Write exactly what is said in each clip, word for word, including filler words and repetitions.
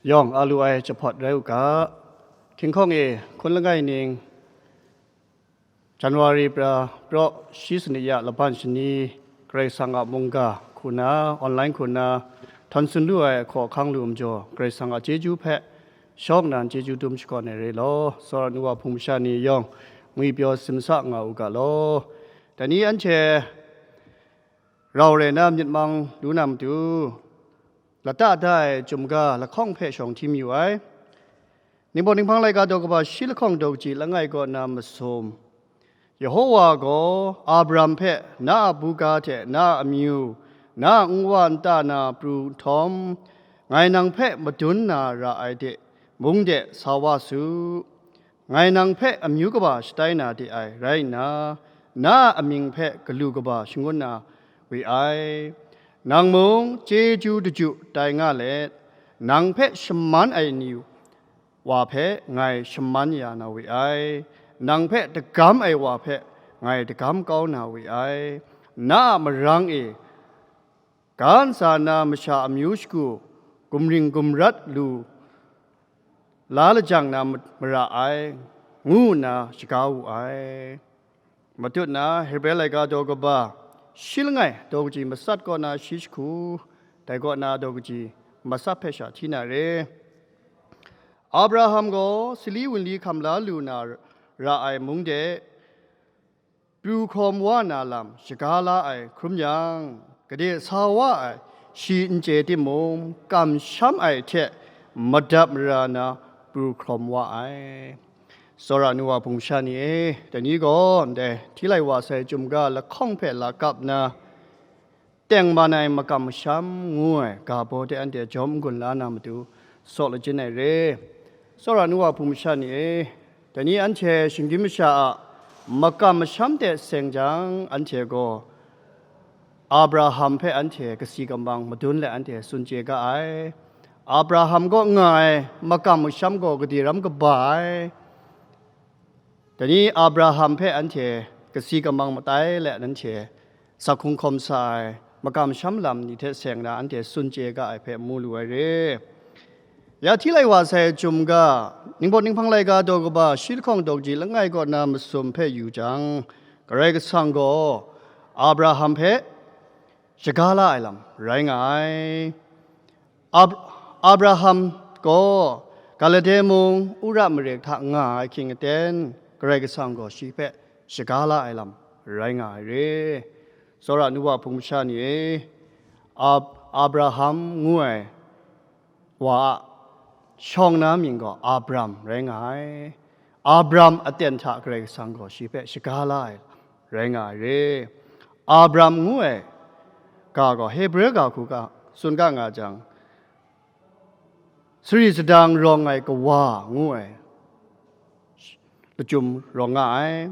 Yawng a lu ai jahpawt rai u ga, hkinghkawng e hkun langai ning, January pra praw shi sanit ya laban shani, Karai Kasang a mungga hku na, online hku na, htawn tsun lu ai ahkaw ahkang lu majaw, Karai Kasang a chyeju hpe shawng nnan chyeju dum shakawn ai re law, tsawra nu wa hpung masha ni yawng ngwi pyaw simsa nga u ga law. Dai ni anhte rau rai na myit mang lu na matu, lata da ai chyum ga lahkawng hpe shawng hti mayu ai. Ningpawt Ninghpang laika daw kaba shi lahkawng daw kaji langai kaw na masum, Yehowa gaw Abraham hpe, na a buga hte na a amyu, na a nwa nta na pru nhtawm, ngai nang hpe madun na ra ai de mung de sa wa su. Ngai nang hpe amyu kaba shatai na de ai rai nna, na a amying hpe galu kaba shangun na we ai. Nang mung chyeju daju tai nga let, nang hpe shaman ai ni wa hpe ngai shaman ya na we ai. Nang hpe dagam ai wa hpe ngai dagam kau na we ai. Na a marang e ga ntsa na masha amyu shagu gumring gumrat lu la lajang na mara ai, ngu nna shaga wu ai. Matut na Hebre laika daw kaba shi langai daw kaji matsat kaw na shi jahku, dai kaw na daw kaji matsat hpe sha hti na re. Abraham gaw sali wunli hkam la lu na ra ai mung de, pru hkawm wa na lam shaga la ai hkrum yang, gade sa wa ai shi n chye timung, kamsham ai hte madap mara na pru hkawm wa ai. Tsawra nu wa hpung masha ni e, dai ni gaw ndai hti lai wa sai chyum ga lahkawng hpe la kap na, tengman ai makam masham ngu ai ga baw de anhte jawm n-gun la na matu saw lajin ai re. Tsawra nu wa hpung masha ni e, dai ni anhte shinggyim masha a makam masham de seng jang, anhte gaw Abraham hpe anhte kasi kamang madun let anhte tsun chye ga ai. Abraham kaw nga ai makam masham gaw gade ram kaba ai. Dai ni Abraham hpe anhte kasi kamang matai let anhte sak hkungkawm sa ai makam masham lam ni hte seng na anhte tsun chye ga ai hpe mu lu ai re. Ya hti lai wa sai chyum ga, Ningpawt Ninghpang laika daw kaba shi lahkawng daw kaji langai kaw na masum hpe yu jang, Karai Kasang gaw Abraham hpe shaga la ai lam rai nga ai. Ab- Abraham gaw Kalade mung Ura mare hta nga ai hkying aten, Karai Kasang gaw shi hpe shaga la ai lam rai nga ai re. Tsawra nu wa hpung masha ni e, Ab- Abraham ngu ai wa a shawng na mying gaw Abram rai nga ai. Abram aten hta Karai Kasang gaw shi hpe shaga la ai rai nga ai re. Abram ngu ai ga gaw Hebre ga hku ga tsun ga nga jang, sari sadang rawng ai kawa ngu ai lachyum rawng nga ai.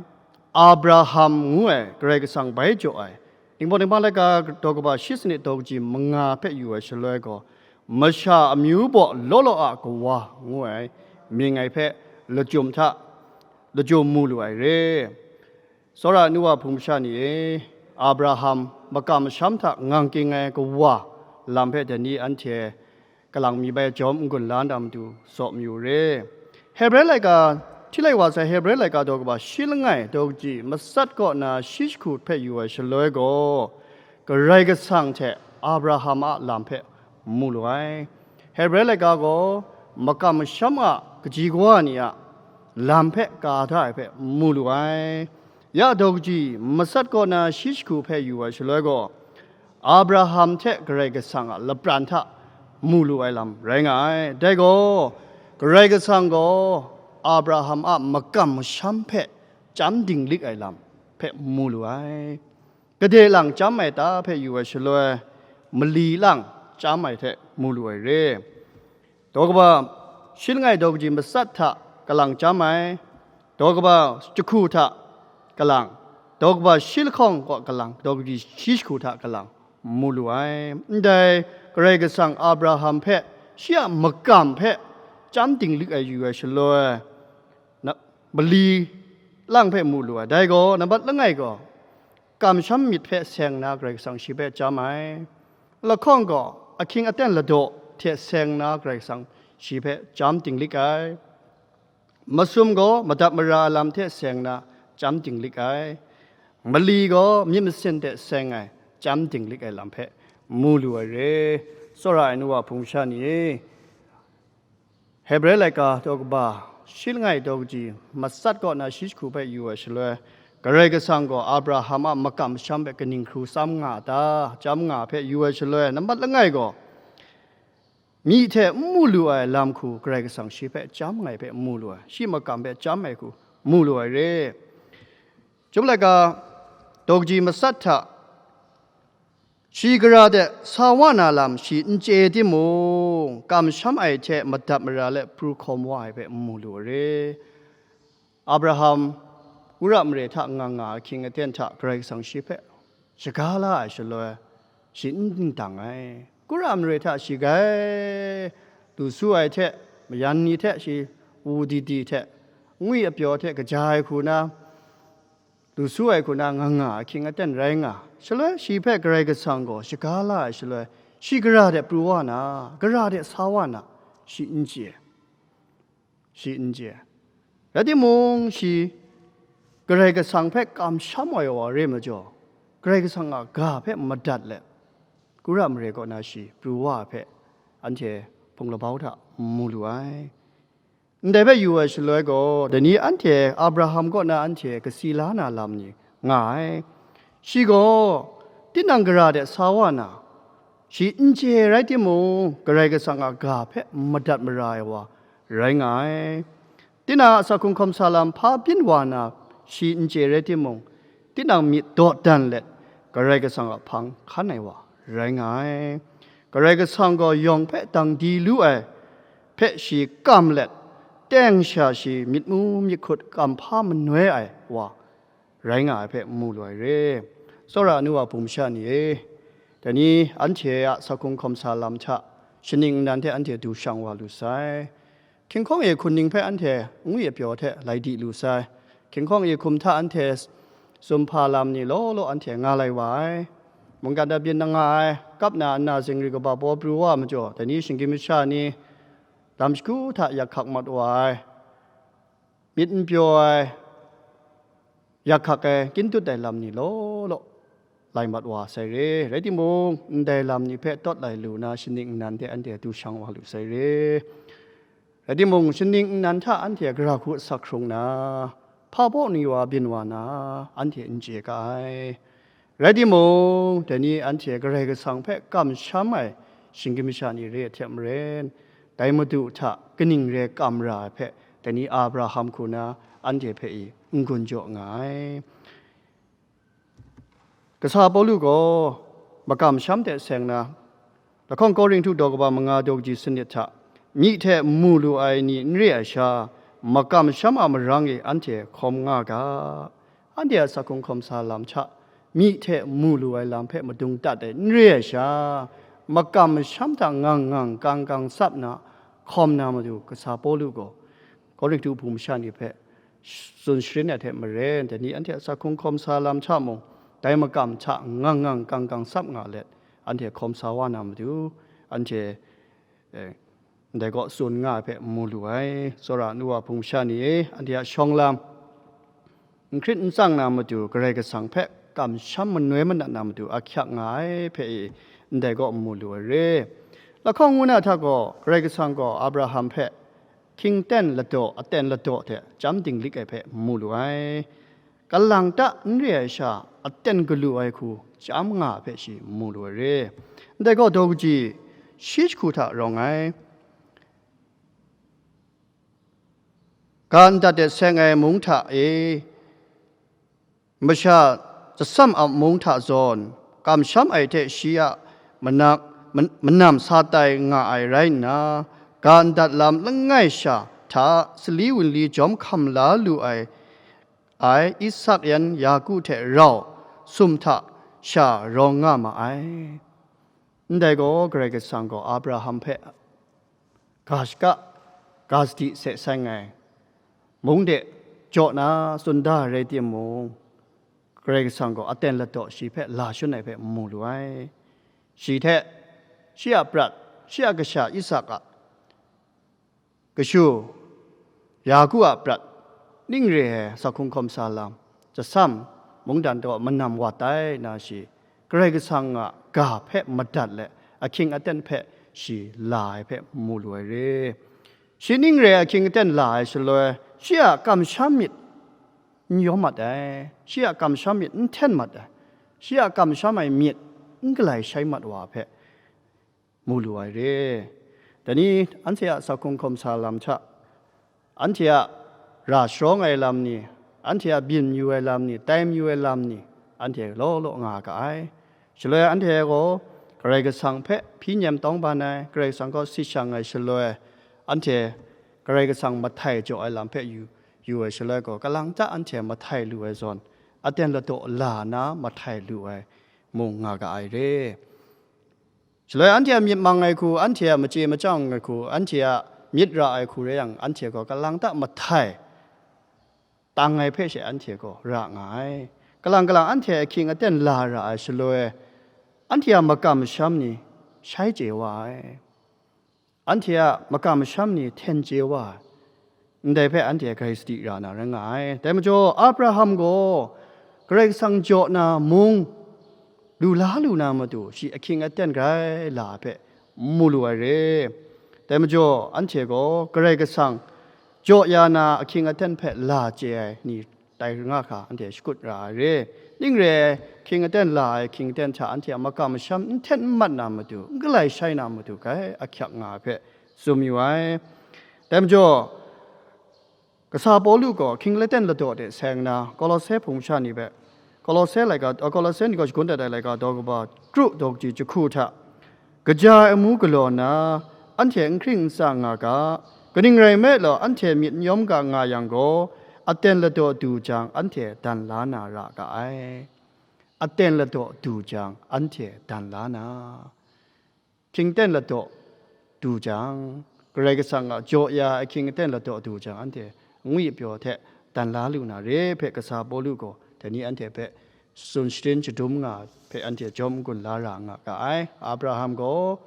Abraham ngu ai Karai Kasang bai jaw ai, Ningpawt Ninghpang laika daw kaba shi sanit daw kaji manga hpe yu ai shaloi gaw, masha amyu baw law law a kawa ngu ai mying ai hpe lachyum hta lachyum mu lu ai re. Tsawra nu wa hpung masha ni e, Abraham makam masham hta ngang ging ai kawa lam hpe dai ni anhte kalang mi bai jawm n-gun la na matu saw mayu re. Hebre laika, hti lai wa sai Hebre laika daw kaba shi langai daw kaji matsat kaw na shi jahku hpe yu ai shaloi gaw, Karai Kasang hte Abraham a lam hpe mu lu ai. Hebre laika gaw makam masham a kaji kawa ni a lam hpe ka da ai hpe mu lu ai. Ya daw kaji matsat kaw na shi jahku hpe yu ai shaloi gaw, Abraham hte Karai Kasang a lapran hta mu lu ai lam rai nga ai. Dai gaw, Karai Kasang gaw Abraham a makam masham hpe chyam dinglik ai lam hpe mu lu ai. Gade lang chyam ai ta hpe yu ai shaloi, mali lang chyam ai hte mu lu ai re. Daw kaba shi langai daw kaji matsat hta kalang chyam ai, daw kaba jahku hta kalang, daw kaba shi lahkawng kaw kalang, daw kaji shi jahku hta kalang mu lu ai. Ndai Karai Kasang Abraham hpe shi a makam hpe chyam dinglik ai yu ai shaloi, na, mali lang hpe mu lu ai. Dai gaw, nambat langai gaw, kamsham myit hpe seng na Karai Kasang shi hpe chyam ai. Lahkawng gaw, ahkying aten ladaw hte seng na Karai Kasang shi hpe chyam dinglik ai. Masum gaw madat mara ai lam hte seng na chyam dinglik ai. Mali gaw myit masin hte seng ai chyam dinglik ai lam hpe mu lu ai re. Tsawra ai nu wa hpung sha ni e, Hebre laika daw kaba shi langai daw kaji matsat kaw na shi jahku hpe yu ai shaloi, Karai Kasang gaw Abraham a makam masham hpe kaning hkru tsam nga a ta? Chyam nga hpe yu ai shaloi, nambat langai gaw, myi hte n mu lu ai lam hku Karai Kasang shi hpe chyam nga ai hpe n mu lu ai, shi makam hpe chyam ai hku mu lu ai re. Chyum laika daw kaji matsat hta shi gara de sa wa na lam shi n chye timung, kamsham ai hte madat mara let pru hkawm wa ai hpe n mu lu ai re. Abraham, wora mare hta nga nga ahkying aten hta Karai Kasang shi hpe shaga la ai shaloi, shi n dingdang ai. Kura mare hta shi gai, lu su ai hte, mayan ni hte shi wu di di hte, ngwi apyaw hte kaja ai hku na, lu su ai hku na nga nga ahkying aten rai nga. Shaloi shi hpe Karai Kasang gaw shaga la ai shaloi, shi gara de pru wa na, gara de sa wa na, shi n chye. Shi n chye. Rai timung, shi Karai Kasang hpe kamsham ai wa re majaw, Karai Kasang a ga hpe madat let, kura mare kaw na shi pru wa ai hpe anhte hpung labau hta mu lu ai. Ndai hpe yu ai shaloi gaw, dai ni anhte Abraham kaw na anhte kasi la na lam ni nga ai. Shi gaw, tinang gara de sa wa na, shi n chye rai timung, Karai Kasang a ga hpe madat mara ai wa rai nga ai. Tinang a sa hkung hkawm sa lam hpa byin wa na, shi n chye rai timung, tinang myit dawdan let, Karai Kasang a hpang hkan ai wa rai nga ai. Karai Kasang gaw yawng hpe dang di lu ai hpe shi kam let, teng sha shi myit mu myit hkut kamhpa manoi ai wa rai nga ai hpe mu lu ai re. Tsawra nu wa hpung masha ni e, dai ni anhte a sa hkung hkawm sa lam hta shaning nnan hte anhte du shang wa lu sai. Hkinghkawng e hkun ning hpe anhte ngwi apyaw hte lai di lu sai. Hkinghkawng e hkum hta anhte sumhpa lam ni law law anhte nga lai wa ai. Mungkan da byin na nga ai, kap na nna zingri kaba baw pru wa majaw, dai ni shinggyim masha ni, lam shagu hta yak hkak mat wa ai, myit n pyaw ai, yak hkak ai, kyin dut ai lam ni law law lai mat wa sai re. Rai timung, ndai lam ni hpe tawt lai lu na shaning nnan hte anhte du shang wa lu sai re. Rai timung, shaning nnan hta anhte gara hku asak hkrung na, hpa baw ni wa byin wa na, anhte n chye ga ai. Rai timung, dai ni anhte Karai Kasang hpe kamsham ai shinggyim masha ni re ai hte maren, dai Madu hta kaning re kam ra ai hpe, dai ni Abraham hku na anhte hpe i n-gun jaw nga ai. Kasa Pawlu gaw makamsham hte seng na, lahkawng Korinhtu daw kaba manga daw kaji sanit hta, myi hte mu lu ai ni n re ai sha, makamsham a marang e anhte hkawm nga ga. Anhte a sa hkung hkawm sa lam hta, myi hte mu lu ai lam hpe madung dat ai n re ai sha, makamsham hta ngang ngang kang kang tsap na hkawm na matu, kasa Pawlu gaw Korinhtu hpung masha ni hpe tsun sharin ai hte maren, dai ni anhte a sa hkung hkawm sa lam hta mung, dai makam hta ngang ngang kang kang tsap nga let, anhte hkawm sa wa na matu, anhte, eh, ndai kaw tsun nga ai hpe mu lu ai. Tsawra nu wa hpung masha ni e, anhte a shawng lam, n hkrit n tsang na matu, Karai Kasang hpe kamsham manoi manat na matu ahkyak nga ai hpe e, ndai kaw mu lu ai re. Lahkawng ngu na hta gaw, Karai Kasang gaw Abraham hpe hkying ten ladaw, aten ladaw hte chyam dinglik ai hpe mu lu ai. Kalang ta n re ai sha, aten galu ai hku chyam nga ai hpe shi mu lu ai re. Ndai gaw daw kaji shi jahku hta rawng ai. Ga ndat de seng ai mung hta e, masha tsasam a mung hta zawn, kamsham ai hte shi a manak, man-, manam sa tai nga ai rai nna, ga ndat lam langai sha hta sali wunli jawm hkam la lu ai, ai Isak yan Yaku hte rau sum hta sha rawng nga ma ai. Ndai gaw Karai Kasang gaw Abraham hpe ga shaka, ga sadi se seng ai mung de jaw na tsun da ai rai timung, Karai Kasang gaw aten ladaw shi hpe la shun ai hpe mu lu ai. Shi hte, shi a prat, shi a kasha Isak a Kashu, Yaku a prat, ning re ai sa hkung hkawm sa lam, jasam, mungdan taw manam wat tai na shi, Karai Kasang a ga hpe madat let, ahkying aten hpe shi la ai hpe mu lu ai re. Shi ning re ai ahkying aten la ai shaloi, shi a kamsham myit n yawm mat ai, shi a kamsham myit n hten mat ai, shi a kamsham ai myit n galai shai mat wa hpe mu lu ai re. Dai ni anhte a sa hkung hkawm sa lam hta, anhte a ra sharawng ai lam ni, anhte a byin yu ai lam ni, tai mayu ai lam ni, anhte law law nga ga ai. Shaloi anhte gaw Karai Kasang hpe hpyi nyem tawng ban ai, Karai Kasang gaw si shang ai shaloi, anhte Karai Kasang mahtai jaw ai lam hpe yu, yu ai shaloi gaw, kalang ta anhte mahtai lu ai zawn, aten ladaw la na mahtai lu ai mung nga ga ai re. Shaloi anhte a myit mang ai hku, anhte a machye machyang ai hku, anhte a myit ra ai hku rai yang, anhte gaw kalang ta mahtai tang ai hpe she anhte gaw ra nga ai. Kalang kalang anhte ahkying aten la ra ai shaloi, anhte a makam masham ni shai chye wa ai. Anhte a makam masham ni hten chye wa ai. Ndai hpe anhte grai sadi ra na rai nga ai. Dai majaw, Abraham gaw Karai Kasang jaw na mung lu la lu na matu, shi ahkying aten grai la ai hpe mu lu ai re. Dai majaw, anhte gaw Karai Kasang jaw ya na ahkying aten hpe la chye ai ni tai nga hkra anhte shakut ra ai re. Ning re ai, ahkying aten la ai, ahkying aten hta anhte a makam masham n hten n mat na matu, n galai shai na matu, grai ahkyak nga ai hpe tsun yu ai. Dai majaw, kasa Pawlu gaw ahkying aten ladaw de seng nna, Kolose hpung masha ni hpe, Kolose laika, Kolose ni gaw shagun dat ai laika daw kaba kru daw kaji jahku hta, kaja ai amu galaw nna, anhte n hkring n tsang nga ga, kaning rai nme law, anhte myit n yawm ga nga yang gaw, aten ladaw du jang, anhte dan la na ra ga ai. Aten ladaw du jang, anhte dan la na. Ahkying aten ladaw du jang, Karai Kasang a jaw ya ai ahkying aten ladaw du jang, anhte angwi apyaw hte dan la lu na re hpe, kasa Pawlu gaw dai ni anhte hpe tsun sharin shadum nga hpe anhte jawm n-gun la ra nga ga ai. Abraham gaw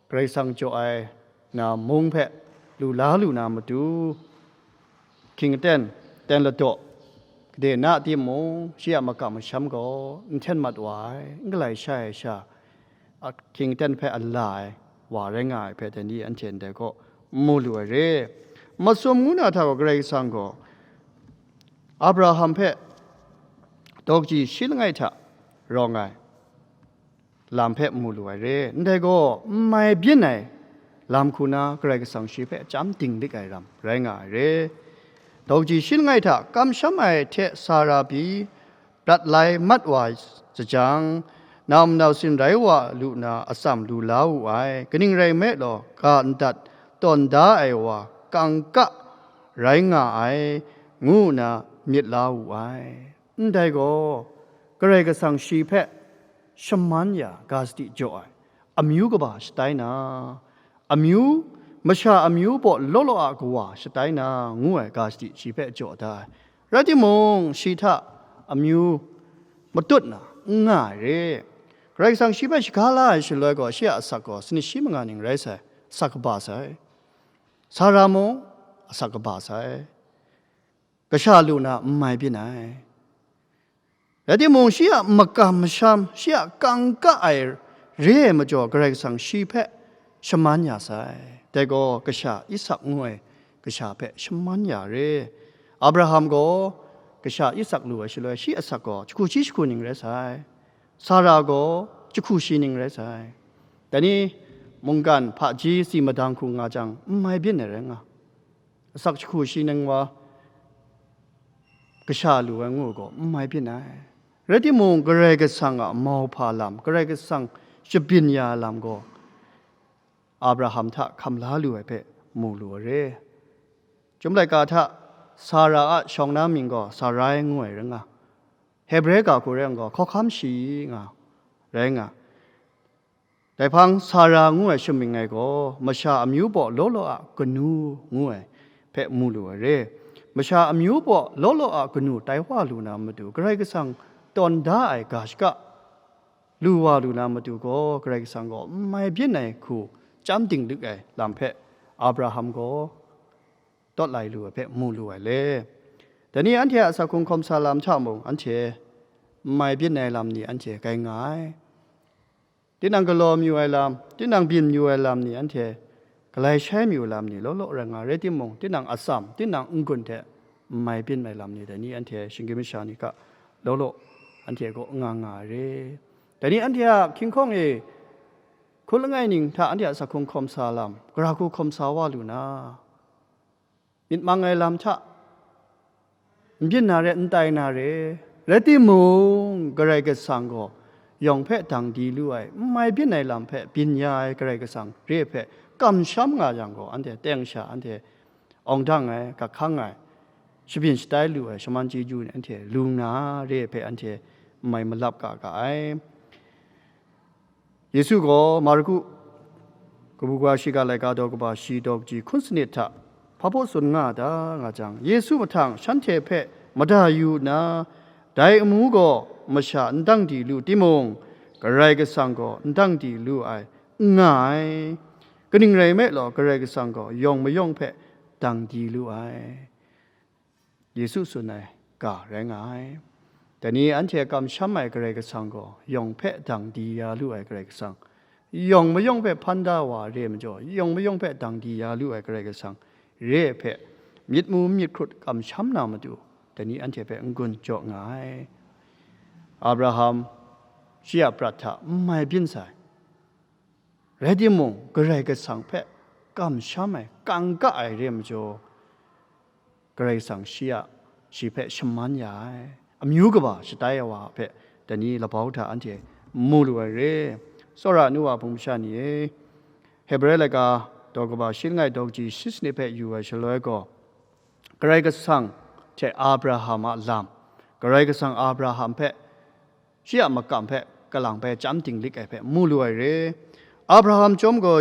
Karai Kasang jaw ai na mung hpe lu la lu na matu, ahkying aten, aten ladaw, gade na timung, shi a makam masham gaw n hten mat wa ai, n galai shai ai sha, ahkying aten hpe a la ai wa rai nga ai hpe, dai ni anhte ndai gaw mu lu ai re. Masum ngu na hta gaw Karai Kasang gaw Abraham hpe daw kaji shi langai hta rawng ai lam hpe mu lu ai re. Ndai gaw n mai byin ai lam hku na Karai Kasang shi hpe chyam dinglik ai ram rai nga ai re. Daw kaji shi langai hta kamsham ai hte Sara pyi prat lai mat wa jajang, nau manau sin rai wa lu na atsam lu la wu ai, kaning rai nme law, ga ndat tawn da ai wa kangka rai nga ai, ngu nna myit la wu ai. Ndai gaw, Karai Kasang shi hpe shaman ya ga sadi jaw ai, amyu kaba shatai na, amyu, masha amyu baw law law a kawa shatai na, ngu ai ga sadi shi hpe jaw da ai. Rai timung, shi hta amyu matut na n nga ai re. Karai Kasang shi hpe shaga la ai shaloi gaw, shi a asak gaw sanit shi manga ning rai sai, asak kaba sai. Sara mung asak kaba sai. Kasha lu na n mai byin ai. Rai timung, shi a makam masham, shi a kangka ai re ai majaw, Karai Kasang shi hpe shaman ya sai. Dai gaw kasha Isak ngu ai kasha hpe shaman ya re. Abraham gaw kasha Isak lu ai shaloi, shi asak gaw jahku shi jahku ning rai sai. Sara gaw jahku shi ning rai sai. Dai ni mungkan hpaji si madang hku nga jang, n mai byin ai rai nga. Asak jahku shi ning wa kasha lu ai ngu gaw, n mai byin ai. Rai timung, Karai Kasang a mauhpa lam, Karai Kasang shabyin ya ai lam gaw, Abraham hta hkam la lu ai hpe mu lu ai re. Chyum laika hta Sara a shawng na mying gaw Sarai ngu ai rai nga. Hebre ga hku rai yang gaw, hkawhkam shi nga, rai nga. Dai hpang Sara ngu ai shamying ai gaw, masha amyu baw law law a kanu ngu ai hpe mu lu ai re. Masha amyu baw law law a kanu tai wa lu na matu, Karai Kasang tawn da ai ga shaka lu wa lu na matu gaw, Karai Kasang gaw n mai byin ai hku chyam dinglik ai lam hpe Abraham gaw tawt lai lu ai hpe mu lu ai le. Dai ni anhte a asak hkrung hkawm sa lam hta mung, anhte n mai byin ai lam ni anhte gai nga ai. Tinang galaw mayu ai lam, tinang byin mayu ai lam ni anhte galai shai mayu lam ni law law rai nga ai, rai timung, tinang atsam, tinang n-gun hte n mai byin ai lam ni dai ni anhte shinggyim masha ni hka law law anhte kaw nga nga ai re. Dai ni anhte a hkying hkawng e hkun langai ning hta anhte a asak hkrung hkawm sa lam, gara hku hkawm sa wa lu na, myit mang ai lam hta n byin na re, n tai na re, rai timung, Karai Kasang gaw yawng hpe dang di lu ai, n mai byin ai lam hpe byin ya ai Karai Kasang re hpe kamsham nga yang gaw, anhte teng sha, anhte awng dang ai, hkak hkang ai, shabyin shatai lu ai, shaman chyeju ni anhte lu na re hpe anhte n mai malap ga ga ai. Yesu gaw Marku kabu gara shiga laika daw kaba shi daw kaji hkun sanit hta hpa baw tsun nga a ta nga jang, Yesu mahtang shanhte hpe mada yu nna, dai amu gaw masha n dang di lu timung, Karai Kasang gaw n dang di lu ai, n nga ai. Kaning rai nme law, Karai Kasang gaw yawng mayawng hpe dang di lu ai. Yesu tsun ai ga rai nga ai. Dai ni anhte kamsham ai Karai Kasang gaw, yawng hpe dang di ya lu ai Karai Kasang, yawng mayawng hpe hpan da wa re ai majaw, yawng mayawng hpe dang di ya lu ai Karai Kasang re ai hpe, myit mu myit hkrut kamsham na matu, dai ni anhte hpe n-gun jaw nga ai. Abraham shi a prat hta n mai byin sai. Rai timung, Karai Kasang hpe kamsham ai, kangka ai re ai majaw, Karai Kasang shi a, shi hpe shaman ya ai, amyu kaba shatai ai wa hpe, dai ni labau hta anhte mu lu ai re. Tsawra nu wa hpung masha ni e, Hebre laika daw kaba shi langai daw kaji shi sanit hpe yu ai shaloi gaw, Karai Kasang hte Abraham a lam, Karai Kasang Abraham hpe shi a makam hpe kalang bai chyam dinglik ai hpe mu lu ai re. Abraham chyawm gaw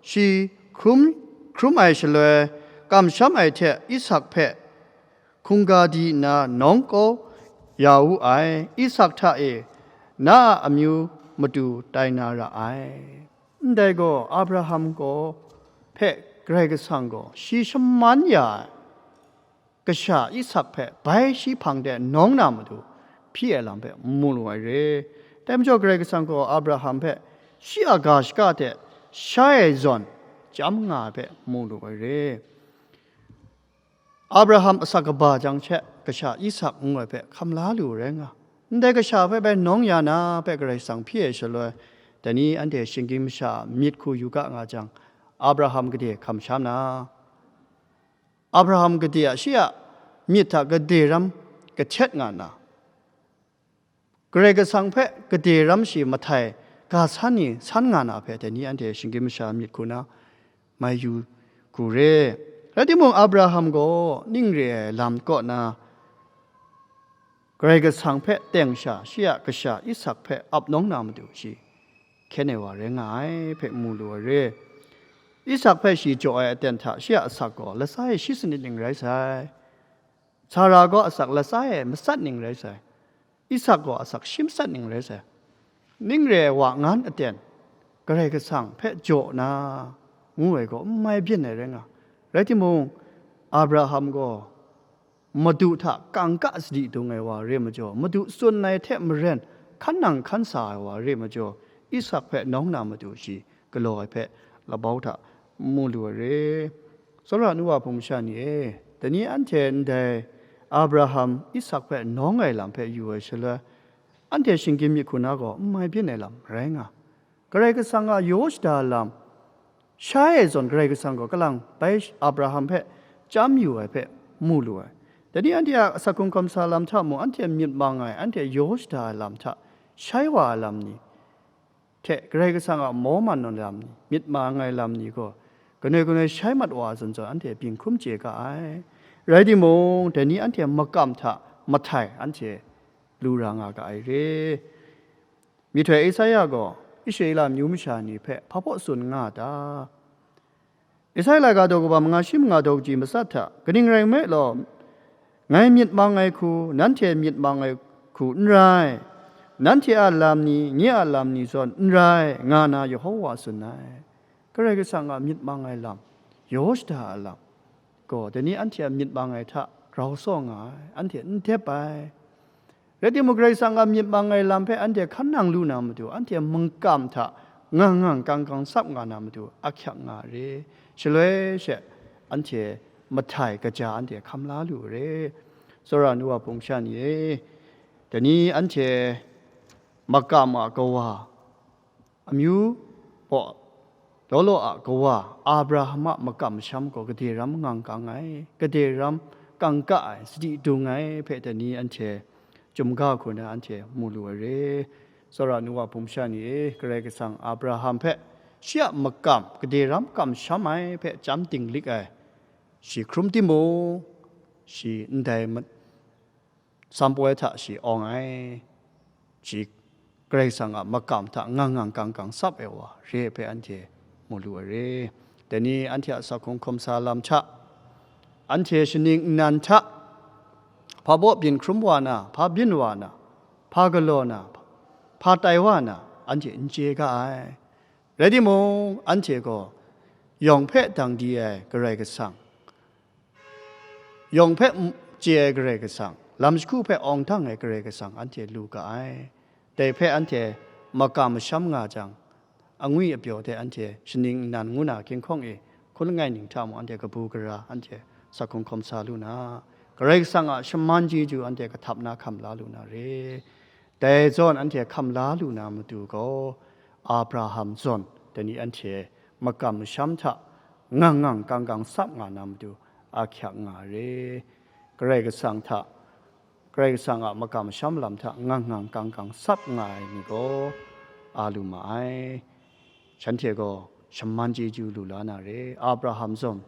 shi hkrum, hkrum ai shaloi, kamsham ai hte Isak hpe hkungga di nna nawng kau ya wu ai. Isak hta e na a amyu matu tai na ra ai. Ndai gaw, Abraham gaw hpe Karai Kasang gaw shi shaman ya ai kasha Isak hpe bai shi hpang de nawng na matu hpyi ai lam hpe mu lu ai re. Dai majaw, Karai Kasang gaw Abraham hpe shi a ga shaka hte shai ai zawn chyam nga ai hpe mu lu ai re. Abraham asak kaba jang she, kasha Isak ngu ai hpe hkam la lu rai nga. Ndai kasha hpe bai nawng ya na hpe Karai Kasang hpyi ai shaloi, dai ni anhte shinggyim masha a myit hku yu ga nga jang, Abraham gade hkam sha na, Abraham gade a shi a myit hta gade ram kahtet nga na, Karai Kasang hpe gade ram shi mahtai ga san ni san nga na hpe, dai ni anhte shinggyim masha myit hku na mai yu hku re. Rai timung, Abraham gaw ning re ai lam kaw na, Karai Kasang hpe teng sha, shi a kasha Isak hpe ap nawng na matu shi hkyen ai wa rai nga ai hpe mu lu ai re. Isak hpe shi jaw ai aten hta shi a asak gaw latsa e shi sanit ning rai sai. Sara gaw asak latsa e matsat ning rai sai. Isak gaw asak shi matsat ning rai sai. Ning re ai wa ngan aten, Karai Kasang hpe jaw na, ngu ai gaw n mai byin ai rai nga. Rai timung, Abraham gaw madu hta kangka sadi dung ai wa re majaw, madu tsun ai hte maren hkan nang hkan sa ai wa re majaw, Isak hpe nawng na matu shi galaw ai hpe labau hta mu lu ai re. Tsawra nu wa hpung masha ni e, dai ni anhte ndai Abraham, Isak hpe nawng ai lam hpe yu ai shaloi, anhte shinggyim myit hku na gaw n mai byin ai lam rai nga. Karai Kasang a yaw shada lam shai ai zawn, Karai Kasang gaw kalang bai Abraham hpe chyam yu ai hpe mu lu ai. Dai ni anhte a asak hkrung hkawm sa lam hta mung, anhte myit mang ai, anhte yaw shada ai lam hta shai wa ai lam ni hte Karai Kasang a mawman ai lam ni, myit mang ai lam ni gaw, kanoi kanoi shai mat wa ai zawn zawn, anhte byin hkrum chye ga ai. Rai timung, dai ni anhte makam hta mahtai anhte lu ra nga ga ai re. Myihtoi Esaia gaw Israela amyu masha ni hpe hpa baw tsun nga a ta? Esaia laika daw kaba manga shi manga daw kaji matsat hta, kaning rai nme law, ngai myit mang ai hku, nanhte myit mang ai hku n rai, nanhte a lam ni, nye a lam ni zawn n rai, nga na Yehova tsun ai. Karai Kasang a myit mang ai lam, yaw shada ai lam, gaw, dai ni anhte a myit mang ai hta grau saw nga ai, anhte n dep ai. Rai timung, Karai Kasang a myit mang ai lam hpe anhte hkan nang lu na matu, anhte mungkam hta ngang ngang kang kang tsap nga na matu, ahkyak nga re. Shaloi she, anhte mahtai kaja anhte hkam la lu re. Tsawra nu wa hpung sha ni e, dai ni anhte makam a kawa, amyu baw law law a kawa Abraham a makam masham gaw gade ram ngang kang ai, gade ram kangka ai, sadi dung ai hpe dai ni anhte chyum ga hku na anhte mu lu ai re. Tsawra nu wa hpung sha ni e, Karai Kasang Abraham hpe shi a makam gade ram kamsham ai hpe chyam dinglik ai, shi hkrum timung, shi ndai ma- sampoi hta shi awng ai, shi Karai Kasang a makam hta ngang ngang kang kang tsap ai wa re ai hpe anhte mu lu ai re. Dai ni anhte a sak hkrung hkawm sa lam hta, anhte shaning nnan hta, hpa baw byin hkrum wa na, hpa byin wa na, hpa galaw na, hpa tai wa na, anhte n chye ga ai. Rai timung, anhte gaw yawng hpe dang di ai Karai Kasang, yawng hpe m- chye ai Karai Kasang, lam jahku hpe awng dang ai Karai Kasang anhte lu ga ai. Dai hpe anhte makam masham nga jang, angwi apyaw hte anhte shaning nnan ngu na ginhkawng e hkun langai ning hta mung anhte kabu gara anhte sak hkrung hkawm sa lu na, Karai Kasang a shaman chyeju anhte kahtap na hkam la lu na re. Dai zawn anhte hkam la lu na matu gaw, Abraham zawn dai ni anhte makam masham hta ngang ngang kang kang tsap nga na matu, ahkyak nga ai re. Karai Kasang hta, Karai Kasang a makam masham lam hta ngang ngang kang kang tsap nga ai ni gaw, a lu ma ai. Shanhte gaw shaman chyeju lu la na re. Abraham zawn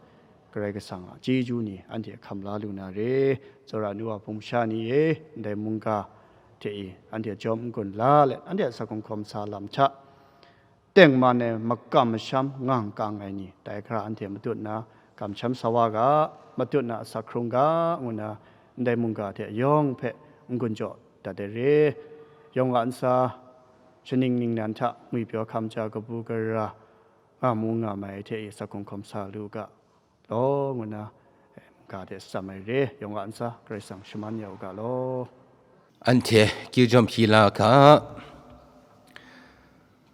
Karai Kasang a chyeju ni anhte hkam la lu na re. Tsawra nu wa hpung sha ni e, ndai mungga hte e anhte jawm n-gun la let, anhte a sak hkrung hkawm sa lam hta, tengman ai makam masham ngang kang ai ni, dai hkra anhte matut na kamsham sa wa ga, matut na asak hkrung ga, ngu na ndai mungga hte yawng hpe n-gun jaw dat ai re. Yawng a ntsa, shaning ningnan hta ngwipyaw hkam ja kabu gara nga mu nga mai hte e sak hkrung hkawm sa lu ga law, ngu na, eh, ga de tsam ai re. Yawng a ntsa Karai Kasang shaman ya u ga law. Anhte kyu jawm hpyi la ga.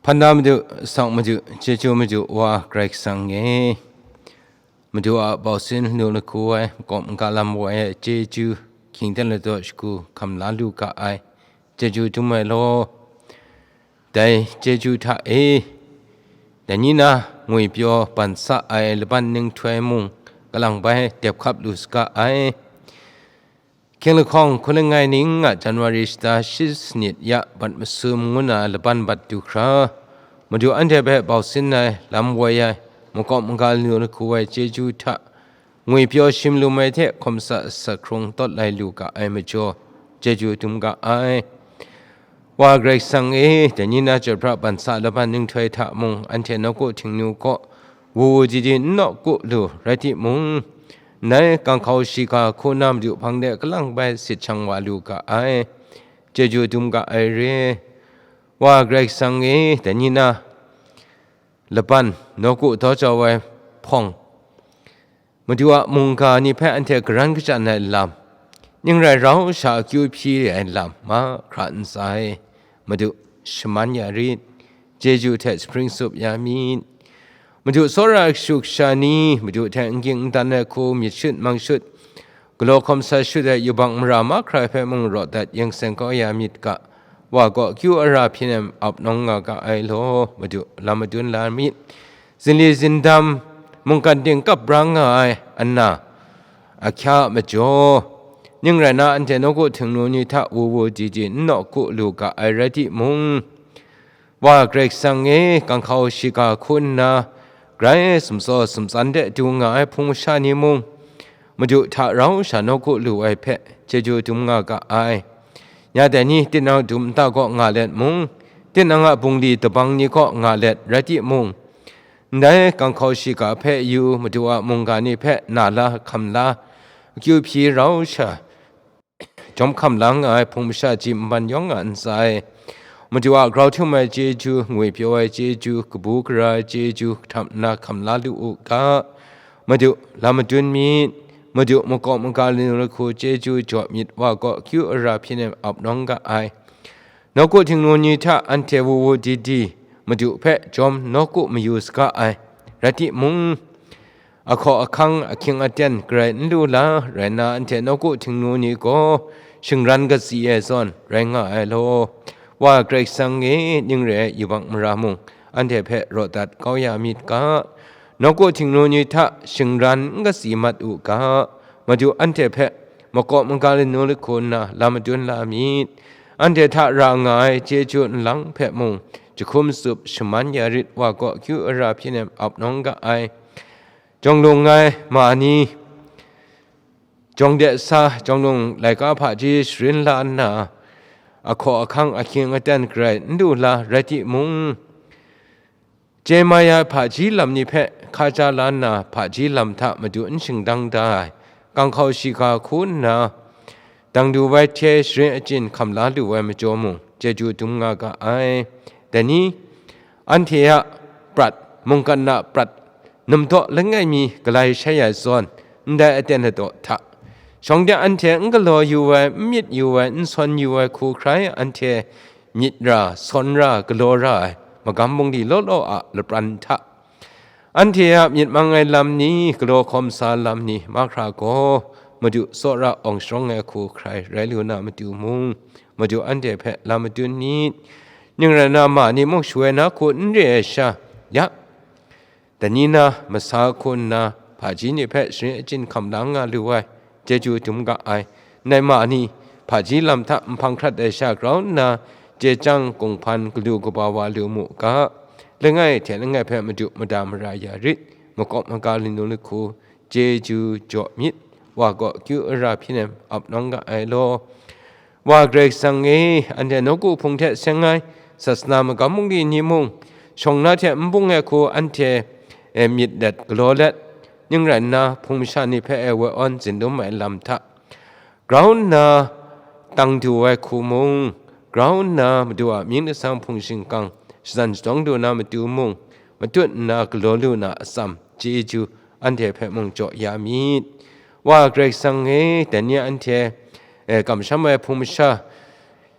Hpan na Madu, sang Madu, chyeju Madu Wa Karai Kasang e. Madu a bausin lu lahku ai, makawp maga lam woi ai chyeju, hkying ten ladaw shagu hkam la lu ga ai, chyeju dum ai law. Dai chyeju hta e, dai ni na ngwipyaw ban sa ai laban ninghtoi mung kalang bai dep hkap lu saga ai. Hkying lahkawng hkun langai ning a January shata shi sanit ya bat masum ngu na laban bat du hkra, Madu anhte hpe bausin ai, lam woi ai, makawp maga lu lahku ai chyeju hta, ngwipyaw shim lum ai hte hkawm sa sak hkrung tawt lai lu ga ai majaw, chyeju dum ga ai. Wa Karai Kasang e, dai ni na chyoi pra ban sa laban ninghtoi hta mung, anhte nawku htingnu kaw wu wu di di n nawku lu rai timung, ndai ganghkau shiga hku na Madu hpang de kalang bai sit shang wa lu ga ai, chyeju dum ga ai re. Wa Karai Kasang e, dai ni na laban nawku daw jau ai hpawng, Madu a mungga ni hpe anhte garan kachyan ai lam, ning rai rau sha akyu hpyi ai lam mahkra n sai. Madu, shaman ya rit, chyeju hte spring sup ya myit. Madu, tsawra kashu kasha ni, Madu hte n ging n dan ai hku myit shut mang shut, galaw hkawm sa shut ai yubak mara mahkra hpe mung raw dat yen seng kau ya myit ga, Wa kaw akyu ara hpyi nem ap nawng nga ga ai law, Madu, lam madun la myit. Zinli zindam, mungkan ting kap bra nga ai ana, ahkya a majaw, ning rai na, anhte nawku htingnu ni hta wu wu di di n nawku lu ga ai rai timung, Wa Karai Kasang e, ganghkau shiga hku nna, grai sumtsaw sumtsan de du nga ai hpung masha ni mung, Madu hta rau sha nawku lu ai hpe chyeju dum nga ga ai. Ya dai ni, tinang dum nta kaw nga let mung, tinang a bungli dabang ni kaw nga let rai timung, ndai ganghkau shiga hpe yu Madu a mungga ni hpe na la, hkam la, akyu hpyi rau sha, jawm hkam la nga ai hpung masha ji nban yawng nga n sai. Madu a grau htum ai chyeju, ngwi pyaw ai chyeju, kabu gara ai chyeju, hkam nna hkam la lu u ga. Madu, lam madun myit, Madu, makawp maga lanu lahku chyeju jaw myit, wa gaw akyu ara hpyi nem ap nawng ga ai. Nawku htingnu ni hta anhte wu wu di di, Madu hpe jawm nawku mayu saga ai. Rai timung, ahkaw ahkang, ahkying aten garai n lu la, rai nna anhte nawku htingnu ni gaw shingran katsi e zawn rai nga ai law. Wa Karai Kasang e, ning re ai yubak mara mung, anhte hpe raw dat kau ya myit ga. Nawku htingnu ni hta shingran n katsi mat u ga. Madu anhte hpe makawp maga lanu lahku nna lam madun la myit. Anhte hta ra nga ai chyeju nlang hpe mung, jahkum tsup shaman ya rit, wa gaw akyu ara hpyi nem ap nawng ga ai. Jawng lung ai ma ni, jawng de sa, jawng lung laika hpaji sharin la nna, ahkaw ahkang, ahkying aten garai n lu la, rai timung, Jeremia hpaji lam ni hpe hka ja la nna, hpaji lam hta Madu n shingdang da ai, kanghkau shiga hku nna, dang du wai hte sharin achyin hkam la lu ai majaw mung, chyeju dum nga ga ai. Dai ni, anhte a prat, mungkan a prat, numdaw langai mi galai shai ai zawn, ndai aten ladaw hta, shawng de anhte n galaw yu ai, n myit yu ai, n sawn yu ai hku hkrai anhte myit ra, sawn ra, galaw ra ai magam bungli law law a lapran hta, anhte a myit mang ai lam ni, galaw hkawm sa lam ni, mahkra gaw Madu tsawra awng sharawng ai hku hkrai rai lu na matu mung, Madu anhte hpe lam madun myit. Ning rai nna, ma ni muk shawoi na hku n re ai sha, ya, dai ni na masa hku nna, hpaji ni hpe sharin achyin hkam la nga lu ai, chyeju dum ga ai. Ndai ma ni, hpaji lam hta nhpang hkrat ai sha grau nna, chye chyang, kunghpan, galu kaba wa lu mu ga. Langai hte langai hpe Madu mada mara ya rit, makawp maga lanu lahku chyeju jaw myit, wa gaw akyu ara hpyi nem ap nawng ga ai law. Wa Karai Kasang e, anhte nawku hpung hte seng ai sasana magam bungli ni mung, shawng na hte n bung ai hku anhte e myit let galaw let, ning rai nna, hpung masha ni hpe e woi awn zindum ai lam hta, grau nna tang du ai hku mung, grau nna Madu a mying lasang hpung shingkang shadan shadawng du na matu mung, matut nna galaw lu na atsam chyeju anhte hpe mung jaw ya myit. Wa Karai Kasang e, dai ni anhte e kamsham ai hpung masha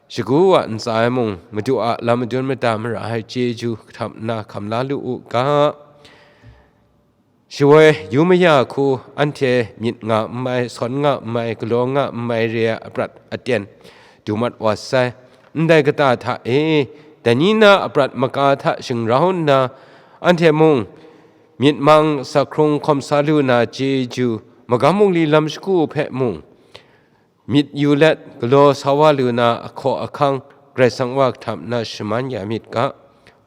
shagu wa ntsa ai mung, Madu a lam madun mada mara ai chyeju kahtap nna hkam la lu u ga. Shawoi yu maya hku anhte myit nga n mai, sawn nga n mai, galaw nga n mai re ai aprat aten du mat wa sai. Ndai kata hta e, dai ni na aprat maka hta shingrau nna, anhte mung myit mang, sa hkrung hkawm sa lu na chyeju, magam bungli lam shagu hpe mung, myit yu let, galaw sa wa lu na ahkaw ahkang, Karai Kasang wa kahtap nna shaman ya myit ga,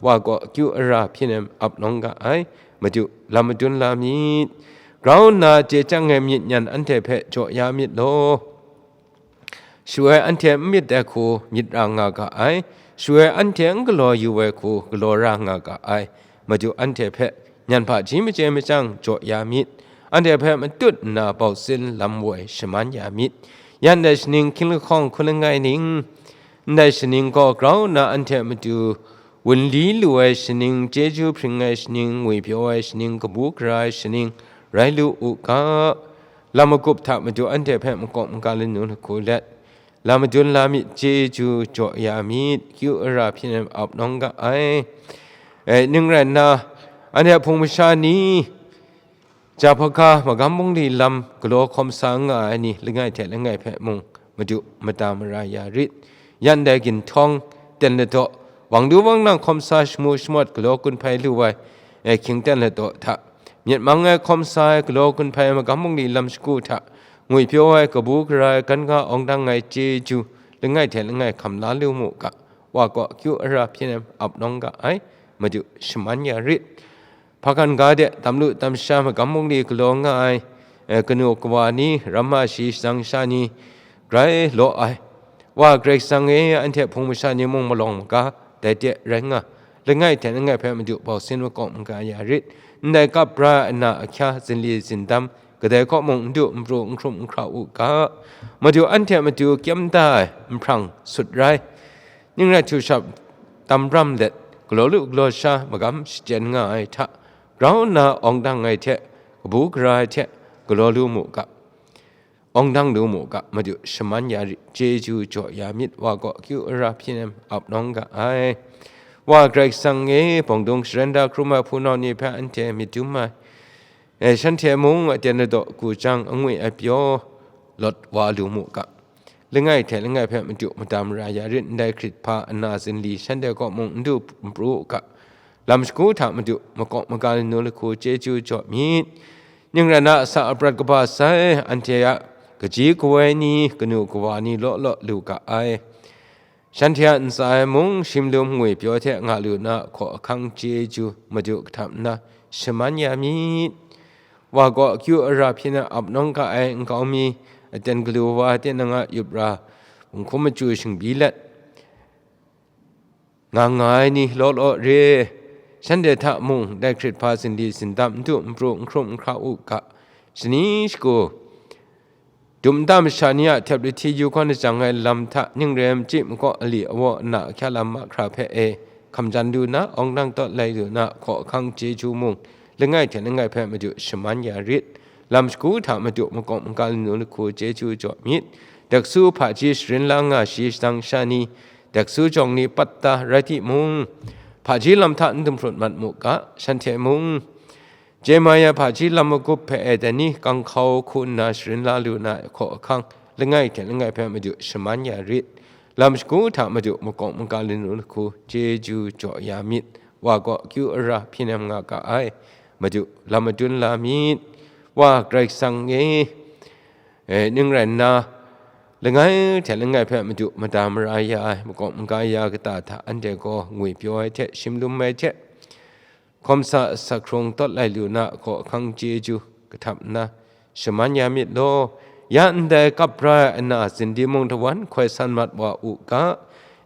wa gaw akyu ara hpyi nem ap nawng ga ai, Madu lam madun la myit. Grau nna chye chyang ai myit nyan anhte hpe jaw ya myit law. Shawoi anhte n myit ai hku myit ra nga ga ai, shawoi anhte n galaw yu ai hku galaw ra nga ga ai, Madu anhte hpe nyan hpaji machye machyang jaw ya myit, anhte hpe matut nna bau sin lam woi shaman ya myit. Yan dai shaning hkying lahkawng hku langai ning, ndai shaning gaw grau nna anhte matu wunli lu ai shaning, chyeju hpring ai shaning, ngwipyaw ai shaning, kabu gara ai shaning rai lu u ga. Lam magup hta Madu anhte hpe makawp maga lanu lahku let, lam madun la myit, chyeju jaw ya myit, akyu ara hpyi nem ap nawng ga ai. E, ning rai nna, anhte hpung masha ni, Jahpaga magam bungli lam galaw hkawm sa nga ai ni langai hte langai hpe mung Madu mada mara ya rit. Yan dai ginhtawng, ten ladaw, wang du wang lang hkawm sa shamu shamawt galaw gun hpai lu ai, e, hkying ten ladaw hta, myit mang ai hkawm sa ai galaw gun hpai magam bungli lam shagu hta, ngwipyaw ai, kabu gara ai, gan ga awng dang ai chyeju langai hte langai hkam la lu mu ga, wa gaw akyu ara hpyi nem ap nawng ga ai, Madu shaman ya rit. Hpagan ga de, dam lu dam sha magam bungli galaw nga ai, e, kanu kawa ni, ramma shi shatsang sha ni, grai law ai. Wa Karai Kasang e, anhte hpung masha ni mung malawng maga, dai de rai nga, langai hte langai hpe Madu bau sin makawp maga ya rit. Ndai kap bra ai ana ahkya, zinli zindam, kadai kaw mung n du n pru n hkrum n hkra u ga. Madu anhte matu kyem da ai nhprang sut rai, ning rai htu shap tam ram let, galaw lu galaw sha magam shachyen nga ai hta, grau nna awng dang ai hte, bu gara ai hte galaw lu mu ga, awng dang lu mu ga, Madu shaman ya rit, chyeju jaw ya myit, wa gaw akyu ara hpyi nem ap nawng ga ai. Wa Karai Kasang e, bawng dung sharan da hkrum ai hpunau ni hpe anhte myit dum ai, e, shanhte mung aten ladaw ku jang, angwi apyaw lawt wa lu mu ga. Langai hte langai hpe Madu madam ra ya rit, ndai hkrit hpa ana zinli shanhte kaw mung n du n pru u ga. Lam shagu hta Madu makawp maga lanu lahku chyeju jaw myit. Ning rai na, asak aprat kaba sai anhte a kaji kawai ni, kanu kawa ni law law lu ga ai. Shanhte a ntsa e mung shimlum ngwi pyaw hte nga lu na hkaw ahkang chyeju Madu kahtap nna shaman ya myit. Wa gaw akyu ara hpyi na ap nawng ga ai nkau mi, aten galu wa tinang a yup ra, bunghkum machyu shingbi let, nga nga ai ni law law re, shanhte hta mung dai hkrit hpa zinli zindam n du n pru n hkrum n hkra u ga. Shani shagu, dum nta masha ni a htep lahti yu kawn lajang ai lam hta, ning rai machyi makaw ali awa ana ahkya lam mahkra hpe e, hkamjan lu na, awng dang tawt lai lu na, hkaw ahkang chyeju mung, langai hte langai hpe Madu shaman ya rit. Lam shagu hta Madu makawp maga lanu lahku chyeju jaw myit. Daksu hpaji sharin la nga shi shadang sha ni, daksu jawng ni pat ta rai timung, hpaji lam hta n dumhprut mat mu ga, shanhte mung, Jeremia hpaji lam magup hpe e dai ni, kang hkau hku nna sharin la lu na ai hkaw ahkang, langai hte langai hpe Madu shaman ya rit. Lam shagu hta Madu makawp maga lanu lahku chyeju jaw ya myit. Wa gaw akyu ara hpyi nem nga ga ai. Madu lam madun la myit. Wa Karai Kasang e, e, ning rai nna, langai hte langai hpe Madu mada mara ya ai, makawp maga ya kata hta anhte gaw ngwi pyaw ai hte, shimlum ai hte, hkawm sa asak hkrung tawt lai lu na hkaw ahkang chyeju kahtap nna shaman ya myit law. Ya ndai kap ra ai ana zindi mung dawan hkoi san mat wa u ga.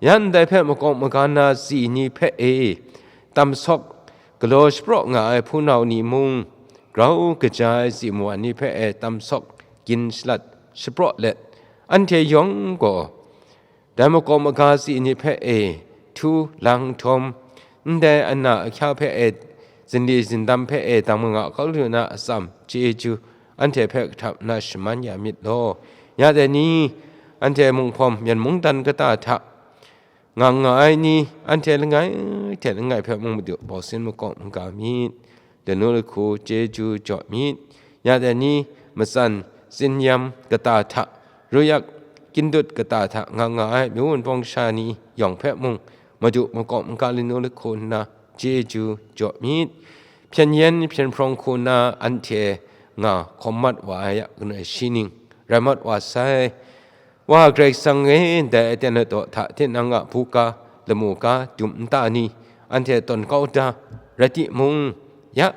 Ya ndai hpe makawp maga na tsi ni hpe e, tam sawk galaw shapraw nga ai hpunau ni mung, grau kaja ai tsi mawan ni hpe e tam sawk gin shalat shapraw let, anhte yawng gaw dai makawp maga tsi ni hpe e htu lang htawm, ndai ana ahkya hpe e, zinli zindam hpe e dang manga kau lu na atsam chyeju anhte hpe kahtap nna shaman ya myit law. Ya dai ni, anhte munghpawm myen mungdan kata hta nga nga ai ni, anhte langai hte langai hpe mung Madu bau sin makawp maga myit. Lanu lahku chyeju jaw myit. Ya dai ni, matsan, tsinyam kata hta, ruyak, kindut kata hta nga nga ai myu wunpawng sha ni yawng hpe mung, Madu makawp maga lanu lahku nna chyeju jaw myit. Hpyen yen hpyen hprawng hku na anhte nga hkawm mat wa ai a, kanoi shi ning rai mat wa sai. Wa Karai Kasang e, ndai aten ladaw hta tinang a buga, lamu ga, dum nta ni, anhte tawn kau da rai timung, ya,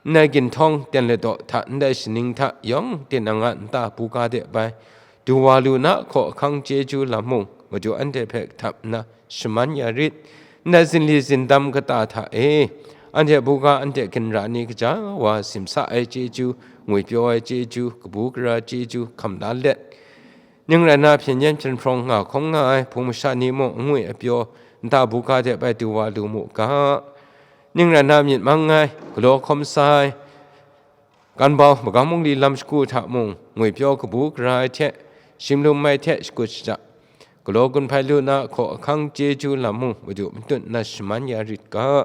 ndai ginhtawng ten ladaw hta ndai shaning hta yawng tinang a nta buga de bai du wa lu na hkaw ahkang chyeju lam mung, Madu anhte hpe kahtap nna shaman ya rit. Ndai zinli zindam kata hta e, anhte buga anhte ginra ni kaja wa simsa ai chyeju, ngwipyaw ai chyeju, kabu gara chyeju hkam la let, ning rai na, hpyen yen hpyen hprawng nga hkawm nga ai hpung masha ni mung angwi apyaw nta buga de bai du wa lu mu ga. Ning rai na, myit mang ai, galaw hkawm sa ai, ganbau magam mungli lam shagu hta mung, ngwipyaw kabu gara ai hte, shimlum ai hte shakut shada, galaw gun hpai lu na hkaw ahkang chyeju lam mung Madu matut nna shaman ya rit ga.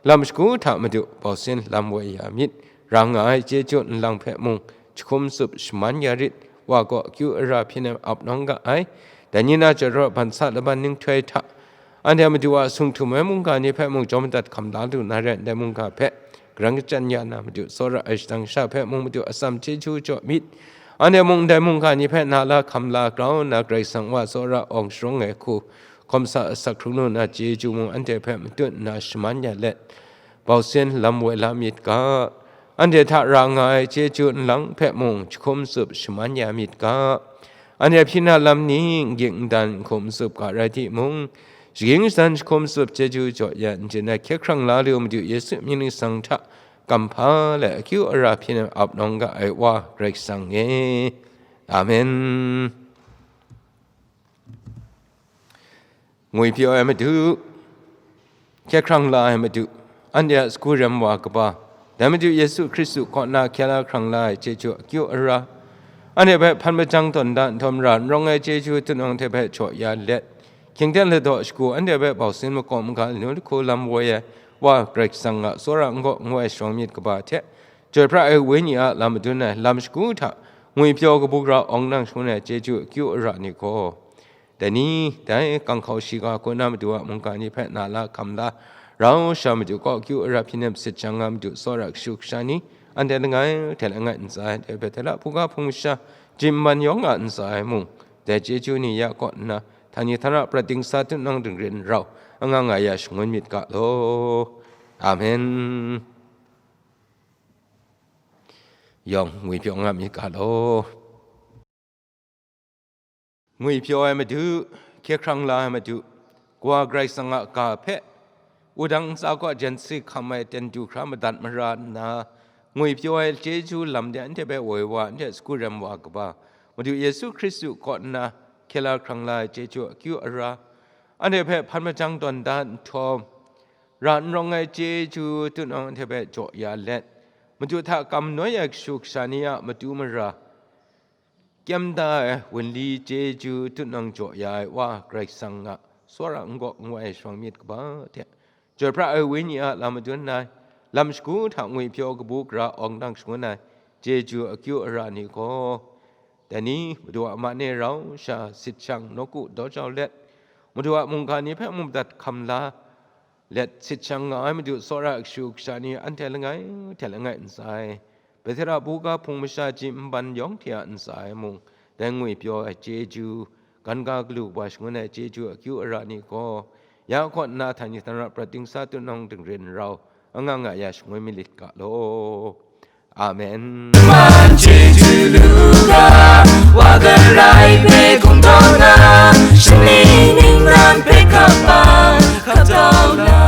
Lam shagu hta Madu bau sin lam woi ya myit, ra nga ai chyeju nlang hpe mung jahkum tsup shaman ya rit, wa gaw akyu ara hpyi nem ap nawng ga ai. Dai ni na jarawt ban sa laban ninghtoi hta, anhte Madu a sung htum ai mungga ni hpe mung jawm madat hkam la lu na rai ndai mungga hpe, karang kachyan ya na Madu tsawra ai shadang sha hpe mung Madu atsam chyeju jaw myit. Anhte mung ndai mungga ni hpe na la hkam la grau nna Karai Kasang wa tsawra awng sharawng ai hku, hkawm sa asak hkrung lu na chyeju mung anhte hpe matut nna shaman ya let, bau sin lam woi la myit ga. Anhte hta ra nga ai chyeju nlang hpe mung jahkum tsup shaman ya myit ga. Anhte hpyi na lam ni, n ging n dan, n hkum n tsup ga rai timung, shaging shadan jahkum tsup chyeju jaw ya n chyen ai hkye hkrang la lu Madu Yesu mying ningsang hta kamhpa let akyu ara hpyi nem ap nawng ga ai Wa Karai Kasang e. Amen. Ngwipyaw ai Madu, hkye hkrang la ai Madu, anhte a sagu rem wa kaba, Dai Madu Yesu Hkristu kaw na hkye la hkrang la ai chyeju akyu ara, anhte hpe hpan majang tawn da nhtawm ra n rawng ai chyeju tunang hte hpe jaw ya let, hkying ten ladaw shagu anhte hpe bau sin makawp maga lanu lahku lam woi ai Wa Karai Kasang a tsawra n gaw ngu ai shawng myit kaba hte, Chyoi pra ai Wenyi a lam madun ai lam shagu hta ngwipyaw kabu gara awng nang shangun ai chyeju akyu ara ni gaw, dai ni, dai kanghkau shiga hku na Madu a mungga ni hpe na la hkam la, rau sha Madu kaw akyu ara hpyi nip sit shang nga Madu tsawra kashu kasha ni, anhte langai hte langai ntsa ai, dai hpe dai la buga hpung masha, jim man yawng a ntsa ai mung, dai chyeju ni ya kaw nna, htani htana prat dingsa tutnang dingrin rau, anga nga ya shangun myit ga law. Amen. Yawng ngwipyaw nga myit ga law. Ngwipyaw ai Madu, hkye hkrang la ai Madu, Kawa Karai Kasang a ga hpe, wudang ntsa kaw jen si hkam ai ten du hkra madat mara nna, ngwipyaw ai chyeju lam de anhte hpe woi wa, anhte sagu rem wa kaba, Madu Yesu Hkristu kaw nna hkye la hkrang la ai chyeju akyu ara, anhte hpe hpan majang tawn da nhtawm, ra n rawng ai chyeju tutnang anhte hpe jaw ya let, Madu hta kam noi ai kashu kasha ni a matu mara, kyem da ai wunli chyeju tutnang jaw ya ai Wa Karai Kasang a tsawra n gaw n wai ai shawng myit kaba hte, Chyoi pra ai Wenyi a lam madun ai, lam shagu hta ngwipyaw kabu gara awng nang shangun ai chyeju akyu ara ni gaw, dai ni, Madu a man e rau sha sit shang nawku daw jau let, Madu a mungga ni hpe mu madat hkam la let sit shang nga ai Madu tsawra kashu kasha ni anhte langai hte langai ntsa ai, Petera buga hpung masha ji nban yawng hte a ntsa ai mung, dai ngwipyaw ai chyeju, gan ga galu kaba shangun ai chyeju akyu ara ni gaw, ya kaw nna htani htana prat dingsa tutnang dingrin rau, anga nga ya shangun myit ga law. Amen. Man chyeju lu ga, Wa Karai hpe hkum taw na, shani ningnan hpe hkap hkap taw na.